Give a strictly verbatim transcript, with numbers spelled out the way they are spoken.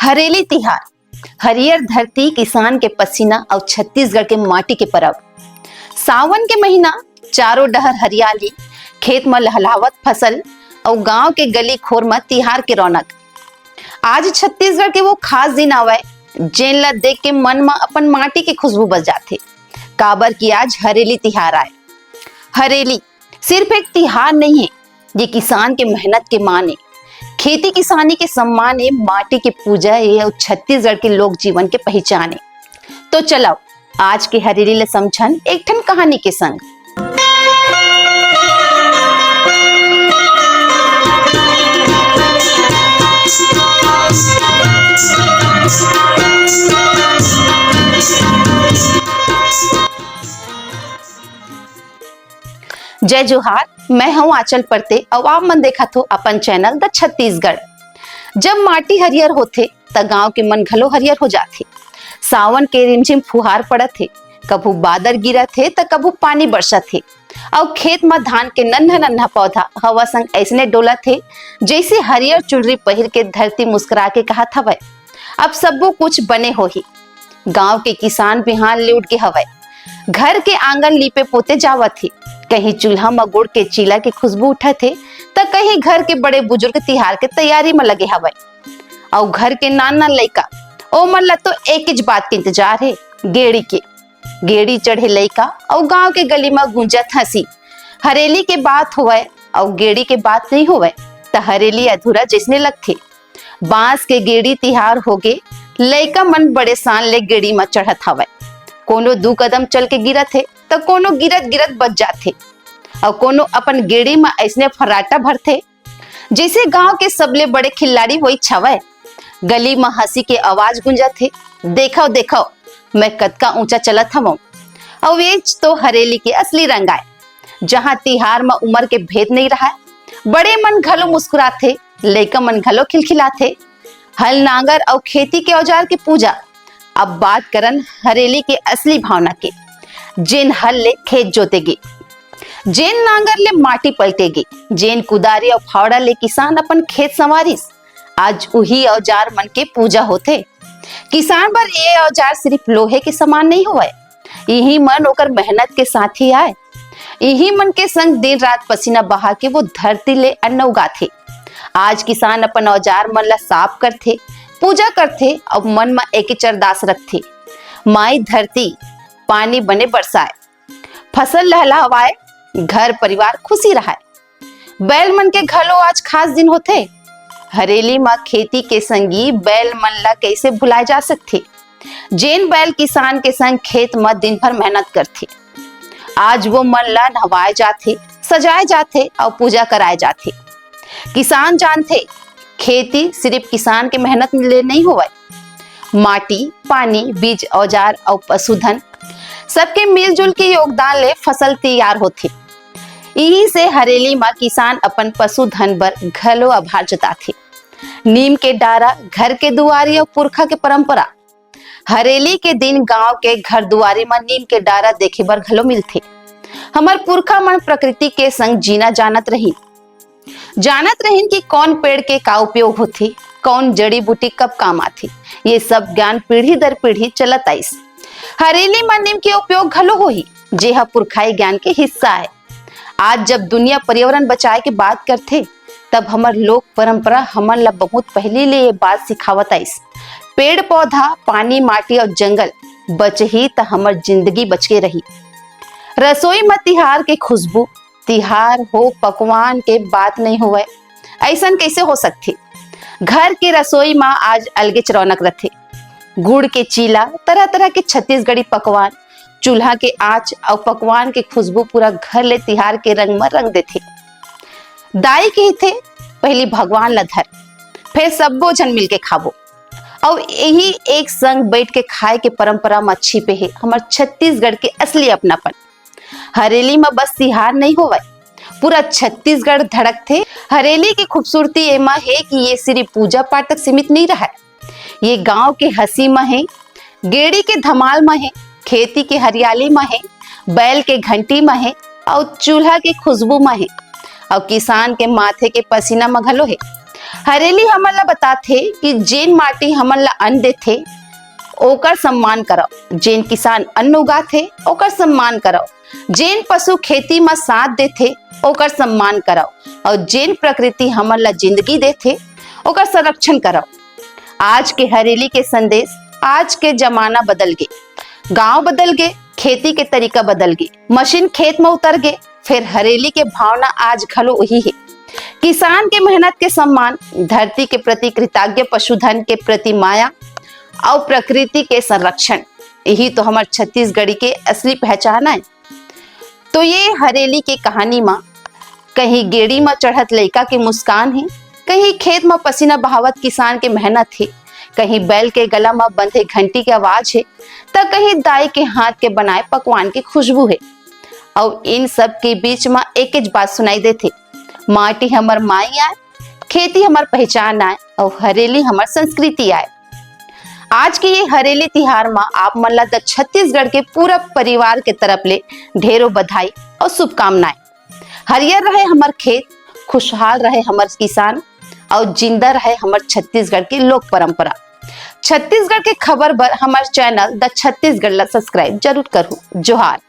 हरेली तिहार, हरियर धरती, किसान के पसीना अउ छत्तीसगढ़ के माटी के परब। सावन के महीना, चारों डहर हरियाली, खेत म लहलहावत फसल अउ गांव के गली खोर म तिहार के रौनक। आज छत्तीसगढ़ के वो खास दिन आवय, जेन ला देख के मन म अपन माटी के खुशबू बस जाथे, काबर कि आज हरेली तिहार आय। हरेली सिर्फ एक तिहार नहीं है, ये किसान के मेहनत के मान है, खेती किसानी के सम्मान है, माटी के पूजा है और छत्तीसगढ़ के लोक जीवन के पहचान है। तो चलो, आज के हरेली ले समझन एक ठन कहानी के संग। जय जोहार, मैं हूं आंचल परते अउ आप मन देखत हो अपन चैनल द छत्तीसगढ़। जब माटी हरियर होथे, त गांव के मन घलो हरियर हो जाथे। सावन के रिमझिम फुहार पड़त हे, कभू बादर गिरत हे, त कभू पानी बरसत हे, अउ खेत म धान के नन्हा नन्हा पौधा हवा संग अइसने डोलत हे, जइसे हरियर चुनरी पहिर के धरती मुस्कुरा के कहत हवय, "अब सब्बो कुछ बने होही।" गांव के किसान बिहान ले उठ गे हवय, घर के आंगन लीपे पोते जावत हे, कहीं चूल्हा म गुड़ के चीला के खुशबू उठत हे, त कहीं घर के बड़े बुजुर्ग तिहार के तैयारी म लगे हवय। अउ घर के नान नान लइका, ओमन ला तो एकेच बात के इंतजार हे, गेड़ी के। गेड़ी चढ़े लइका अउ गांव के गली म गूंजत हंसी। हरेली के बात होवय अउ गेड़ी के बात नहीं होवय, त हरेली अधूरा जइसने लगथे। बांस के गेड़ी तिहार होगे, लइका मन बड़े शान ले गेड़ी म चढ़त हवय। कोनो दू कदम चल के गिरत हे, त कोनो गिरत गिरत बच जाथे, अउ कोनो अपन गेड़ी म अइसने फर्राटा भरथे, जइसे गांव के सबले बड़े खिल्लाड़ी वही छवय। गली म हंसी के आवाज गूंजत हे, "देखव, देखव, मैं कतका ऊंचा चलत हवं।" अउ एच तो हरेली के असली रंग आय, जहां तिहार म उमर के भेद नइ रहय। बड़े मन घलो मुस्कुराथे, लइका मन घलो खिलखिलाथे। हल नांगर अउ खेती के औजार के पूजा। अब बात करन हरेली के असली भावना के, जेन हल ले खेत जोते गे, जेन नांगर ले माटी पलटे गे, जेन कुदारी अउ फावड़ा ले किसान अपन खेत संवारिस, आज उही औजार मन के पूजा होथे। किसान बर ये औजार सिर्फ लोहे के समान नहीं होवय, इही मन ओकर मेहनत के साथी आय। इही मन के संग दिन रात पसीना बहा के वो धरती ले अन्न उगाथे। आज किसान अपन औजार मन ला साफ करथे, पूजा करथे अउ मन म एकेच अरदास रखथे, "माई धरती, पानी बने बरसाय, फसल लहलहावय, घर परिवार खुशी रहय।" बैल मन के घलो आज खास दिन होथे। हरेली म खेती के संगी बैल मन ला कइसे भुलाए जा सकथे, जेन बैल किसान के संग खेत म दिन भर मेहनत करथे। आज वो मन ला नहवाए जाथे, सजाए जाथे अउ पूजा कराए जाथे। किसान जानथे, खेती सिर्फ किसान के मेहनत ले नइ होवय, माटी, पानी, बीज, औजार अउ पशुधन सबके मिलजुल के योगदान ले फसल तैयार होथे। इही से हरेली म किसान अपन पशुधन बर घलो आभार जताथे। नीम के डारा, घर के दुआरी अउ पुरखा के परंपरा। हरेली के दिन गांव के घर दुआरी म नीम के डारा देखे बर घलो मिलथे। हमर पुरखा मन प्रकृति के संग जीना जानत रहिन, जानत रहिन कि कौन पेड़ के का उपयोग होथे, कौन जड़ी बूटी कब काम आथे। ये सब ज्ञान पीढ़ी दर पीढ़ी चलत आइस। हरेली म नीम के उपयोग घलो होही, जे ह पुरखाई ज्ञान के हिस्सा आय। आज जब दुनिया पर्यावरण बचाए के बात करथे, तब हमर लोक परंपरा हमन ला बहुत पहिली ले ये बात सिखावत आइस, पेड़ पौधा, पानी, माटी अउ जंगल बचही, त हमर जिंदगी बचके रही। रसोई म तिहार के खुशबू, तिहार हो पकवान के बात नइ होवय, अइसन कइसे हो सकथे? घर के रसोई म आज अलगेच रौनक रथे। गुड़ के चीला, तरह-तरह के छत्तीसगढ़ी पकवान, चूल्हा के आंच अउ पकवान के खुशबू पूरा घर ले तिहार के रंग म रंग देथे। दाई कहिथे, "पहिली भगवान ला धर, फेर सब्बो झन मिलके खाबो।" अउ यही एक संग बैठ के खाए के परंपरा म छिपे हे हमर छत्तीसगढ़ के असली अपनापन। हरेली म बस तिहार नइ होवय, पूरा छत्तीसगढ़ धड़कथे। हरेली के खूबसूरती एमा हे कि ये सिर्फ पूजा पाठ तक सीमित नइ रहय, ये गांव के हंसी म हे, गेड़ी के धमाल म हे, खेती के हरियाली म हे, बैल के घंटी म हे, अउ चूल्हा के खुशबू म हे, अउ किसान के माथे के पसीना म घलो हे। हरेली हमन ला बताथे कि जेन माटी हमन ला अन्न देथे, ओकर सम्मान करव, जेन किसान अन्न उगाथे, ओकर सम्मान करव, जेन पशु खेती म साथ देथे, ओकर सम्मान करव, अउ जेन प्रकृति हमन ला जिंदगी देथे, ओकर संरक्षण करव। आज के हरेली के संदेश, आज के जमाना बदल गे, गांव बदल गे, खेती के तरीका बदल गे, मशीन खेत म उतर गे, फेर हरेली के भावना आज घलो वही हे। किसान के मेहनत के सम्मान, धरती के प्रति कृतज्ञ, पशुधन के प्रति माया अउ प्रकृति के संरक्षण, यही तो हमर छत्तीसगढ़ी के असली पहचान आय। तो ये हरेली के कहानी म कहीं गेड़ी म चढ़त लइका के मुस्कान हे, कहीं खेत म पसीना बहावत किसान के मेहनत हे, कहीं बैल के गला म बंधे घंटी के आवाज हे, त कहीं दाई के हाथ के बनाए पकवान के खुशबू हे। अउ इन सब के बीच म एकेच बात सुनाई देथे, माटी हमर माई आय, खेती हमर पहचान आय, अउ हरेली हमर संस्कृति आय। आज के ये हरेली तिहार म आप मन ला द छत्तीसगढ़ के पूरा परिवार के तरफ ले ढेरों बधाई अउ शुभकामनाएं। हरियर रहे हमर खेत, खुशहाल रहे हमर किसान, अउ जिंदा रहे हमर छत्तीसगढ़ के लोक परंपरा। छत्तीसगढ़ के खबर बर हमर चैनल द छत्तीसगढ़ ला सब्सक्राइब जरूर करहू। जोहार।